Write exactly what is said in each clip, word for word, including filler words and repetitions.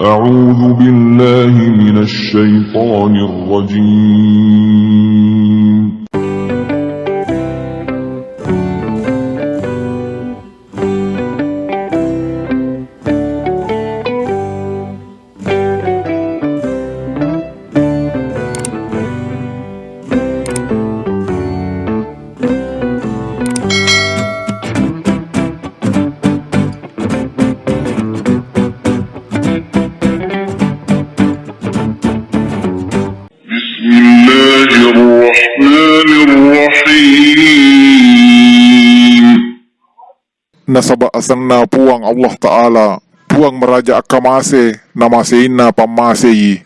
أعوذ بالله من الشيطان الرجيم. بسم الله الرحمن الرحيم. Nasaba asenna Puang Allah Ta'ala, Puang maraja akkamase, namaseinna pammasei.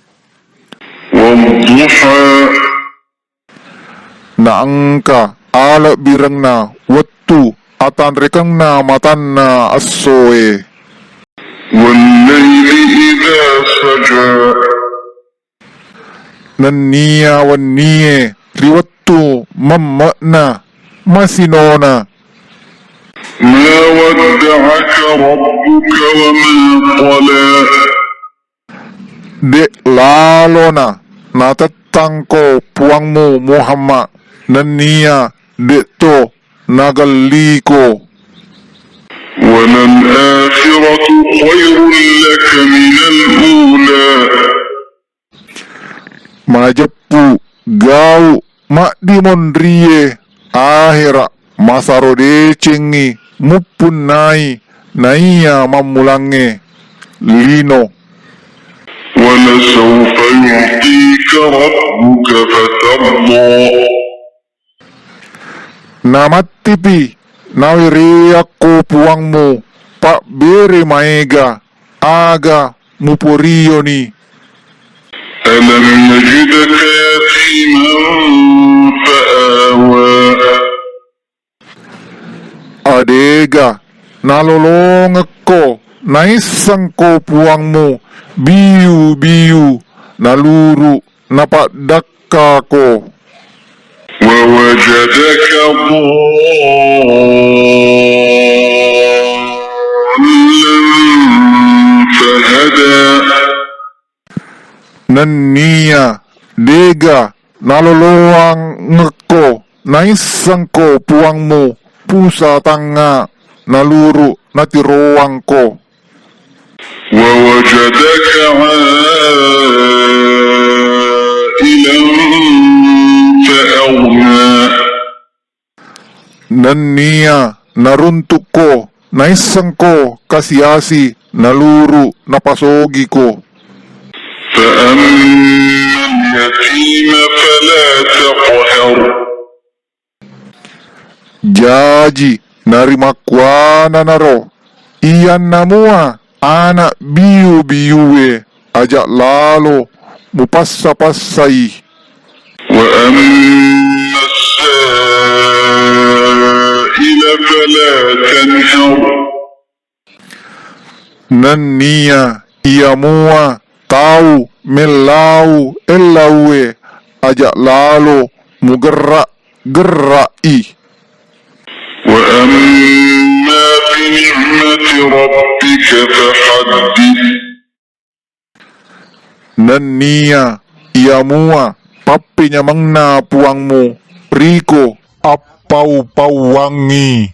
والضحى. Naengka alebbirengna wettu atanrekenna matanna essoe. والليل إذا سجى. Nenniya wennie ri wettu memme'na masinona. ما ودعك ربك وما قلى. De' lalona natettangko Puangmu Muhammad, nenniya de'to nagelliko. وللآخرة خير لك من الأولى. Majeppu gau maddimonrie ahera masaro decengngi muppunnai naiya mammulangnge lino. ولسوف يعطيك ربك فترضى. Namattipi nawereakko Puangmu pabbere maega aga muporioni. ألم يجدك يتيما فآوى. Adega nalolongekko naissengko Puangmu biu-biu naluru napaddakkako. ووجدك ضالا فهدى. Nenniya dega naloloangekko naissengko Puangmu pusatangnga naluru natiroangko. ووجدك عائلا فأغنى. Nenniya naruntukko naissengko kasi-asi naluru napasogiko. فأما اليتيم فلا تقهر. Jaji narimakkuananaro iyanna mua ana' biu-biue aja' lalo mupassa-passai. وأما السائل فلا تنهر. Nenniya iya mua tau mellau ellaue aja' lalo mugerra'-gerra'i. وأما بنعمة ربك فحدث. Nenniya iya mua pappenyamenna Puangmu riko appau-pauangngi.